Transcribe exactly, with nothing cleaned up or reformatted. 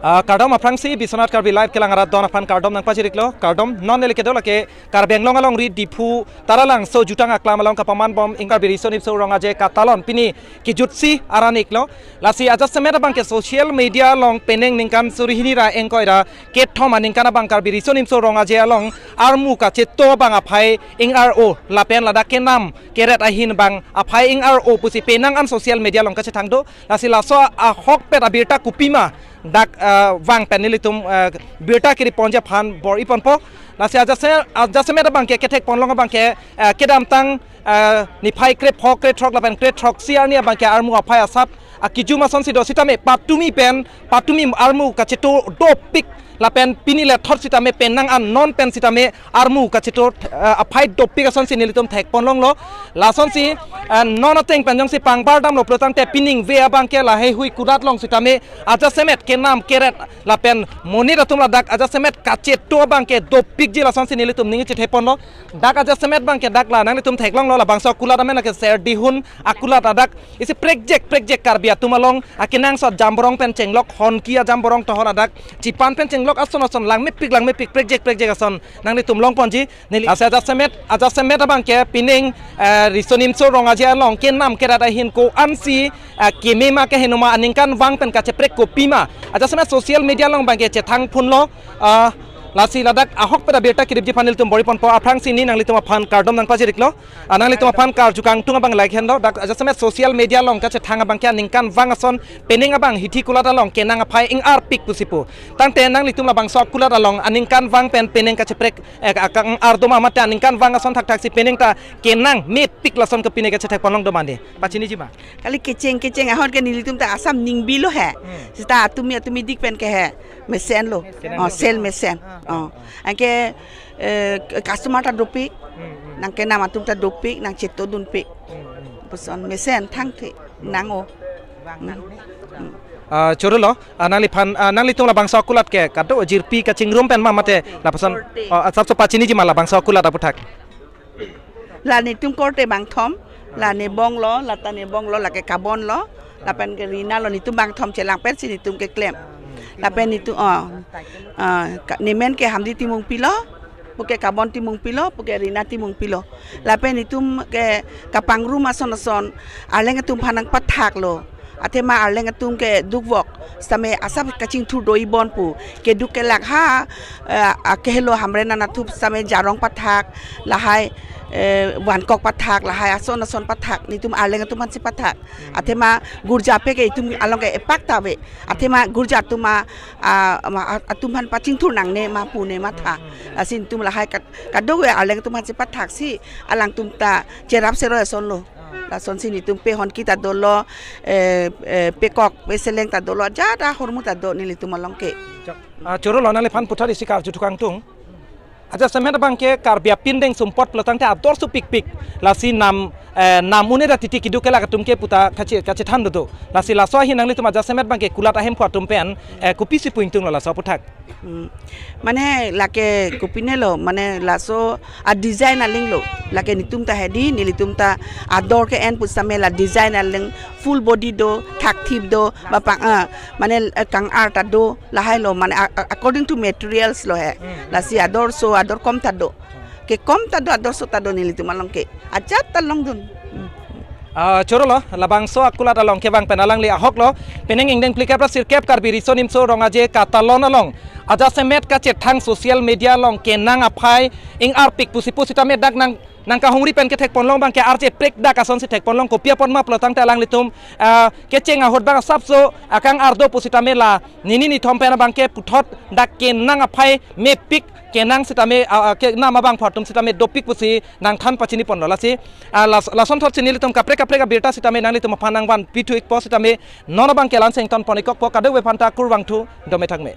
Ah, kardom aphrangsi Biswanath Karbi Live kelang arat don aphan kardom nangpajir-iklo. Kardom, non neli kedo lake Karbi Anglong alongri Diphu Taralangso jutang aklam along kapaman bom ing Karbi Riso Nimso Rong Aje katalon pini kejutsi aran-iklo. Lasi ajasemet abangke social media along penang ningkan suri hini ra ingkoi ra kethom aningkan abang Karbi Riso Nimso Rong Aje along armu kacheto abang aphai ing-ar-o lapen ladak kenam keret ahin abang aphai ing-ar-o pusi penang an social media along kachethang do. Lasi laso ahokpet abirta kopima dak, eh, vang pen nelitum, eh, birta kiri ponji aphan bor-i ponpo. Lasi ajase-, ajasemet abangke kethek ponlong abangke, eh, kedamtang, eh, niphai krepho, krethrok lapen krethroksi arni abangke armu aphai asap akijum asonsi do sitame patumi pen, patumi armu kacheto dopik lapen pini lethot sitame penang an non pen sitame armu kacheto, eh, aphai dopik asonsi nelitum thek ponlonglo. Lasonsi, eh, non ateng pen jongsi pangbar damlo pulotangte pining ve abangke lahai hui kulat along sitame ajasemet kenam keret lapen monit atum ladak ajasemet kacheto abangke dopikji lasonsi nelitum ning chethe ponlo. Dak ajasemet abangke dak la nanglitum theklonglo, labangso akulat amen lake Serdihun akulat, ladak isi prekjek prekjek Karbi atum along akenangsot jamborong pen chenglok, honki ajamborong tohor ladak chipan pen chenglok ason ason langmepik langmepik prekjek prekjek ason nanglitum long ponji. Neli ase ajasemet, ajasemet abangke pining, eh, Riso Nimso Rong Aje along kenam keret ahin ko-ansi, eh, keme ma keheno ma aningkan vang pen kacheprek kopima ajasemet social media along abangke chethang phunlo. Ah, lasi ladak ahokpet abirta kiripji aphan nelitum bor-i ponpo, aphrangsi ni nanglitum aphan kardom nangpajir-iklo. Ah, nanglitum aphan karju kangtung abang like henlo, dak ajasemet social media along kachethang abangke aningkan vang ason penang abang hithi kulat along kenang aphai ing-arpik pusi pu. Tangte nanglitum labangso akulat along aningkan vang pen penang kacheprek, eh, akang-ar do ma mate aningkan vang ason thakthaksi penang ta kenang mepik lason ke pine kachethek ponlong do mane? Pachiniji ma? Kali kecheng kecheng ahon ke nelitum ta asam ningbilo he. Hmm. Seta atumi atumi dik pen ke he mesenlo. Kenang Oh, dopik. Sel mesen. Ah, Oh. ah, ah. Anke, eh, customer ta dopik. Hmm, hmm. Nangkenam atum ta dopik, nangchetodunpik. Hmm, hmm. Puson mesen thangthe nang-o. Hmm. Hmm. Ah, chorolo, ah, nangliphan, ah, nanglitum labangso akulat ke kado jirpi kachingrum pen ma mate lapuson. Korte. Oh, asapso pachiniji ma labangso akulat aputhak? La netum korte bangthom, la Nebonglo, lata Nebonglo, lake Kabonlo, lapen ke Rinalo, netum bangthom chelang pensi netum keklem. Lapen netum, oh, ah, ka-, nemen ke Hamdi Timungpilo, puke Kabon Timungpilo, puke Rina Timungpilo. Lapen netum ke kapangrum ason ason, arleng atum aphan nangpathaklo. Athema arleng atum ke dukvok, sitame asap kachingthur do-i bon pu. Keduk kelak ha, eh, akehelo Hamren anatthu sitame jarong pathak, lahai, eh, wankok pathak, lahai ason ason pathak, netum arleng atum aphansi pathak. Athema gurja pe ke itum along ke epak ta ave. Athema gurja atum a, a, ma, a, atum aphan pachingthur nangne ma pune matha. Lasi netum lahai kat-, kadokave arleng atum aphansi pathaksi alangtum ta cherap seroi asonlo. Lasonsi netum pe honki ta dolo, eh, eh, pekok, peseleng ta dolo, jada hormu ta do nelitum along ke. Ah, chorolo, nangliphan puthot isi karju thu kangtung. Ajasemet abangke Karbi apindeng sumpot pulotangte ador sopikpik. Lasi nam, eh, nam un-e ra titi keduk kelak atum ke puta kache-, kachethan dodo. Lasi laso ahin nanglitum ajasemet abangke kulat ahemphu atum pen, eh, kopisi pu ingtunglo laso aputhak? Hmm. Mane lake kopinelo, mane laso a design alinglo. Lake netum ta hedi, nelitum ta ador ke-en pusitame la design aling full body do, thakthip do, bapang, ah, mane, eh, kang-ar ta do, lahailo, mane a-, a-, according to materials lo he. Hmm. Lasi ador so, ador kom ta do. Kekom ta do, ador so ta do nelitum along ke. Ajat ta longdun. Hmm. Ah, chorolo, labangso akulat along kevang pen alangli ahoklo, penang ingdeng phlikep ra sirkep Karbi Riso Nimso Rong Aje katalon along ajasemet kachethang social media along kenang aphai ing-arpik pusi pusitame dak nang, nangkahungri pen kethek ponlong abangke arje prek dak asonsi thek ponlong, kopi apot ma pulotangte alanglitum, ah, kecheng ahut abang asapso akang-ar do pusitame la nini nithom pen abangke puthot dak kenang aphai mepik kenang sitame, ah, ah, kenam abang phu atum sitame dopik pusi nangthan pachini ponlo. Lasi, ah, las-, lasonthotsi nelitum kaprek kaprek abirta sitame nanglitum aphan nangvanpi thu-ikpo sitame non abangke la-an si ington pon-ikkokpo, kadokave aphanta kurvangthu, dome thakme.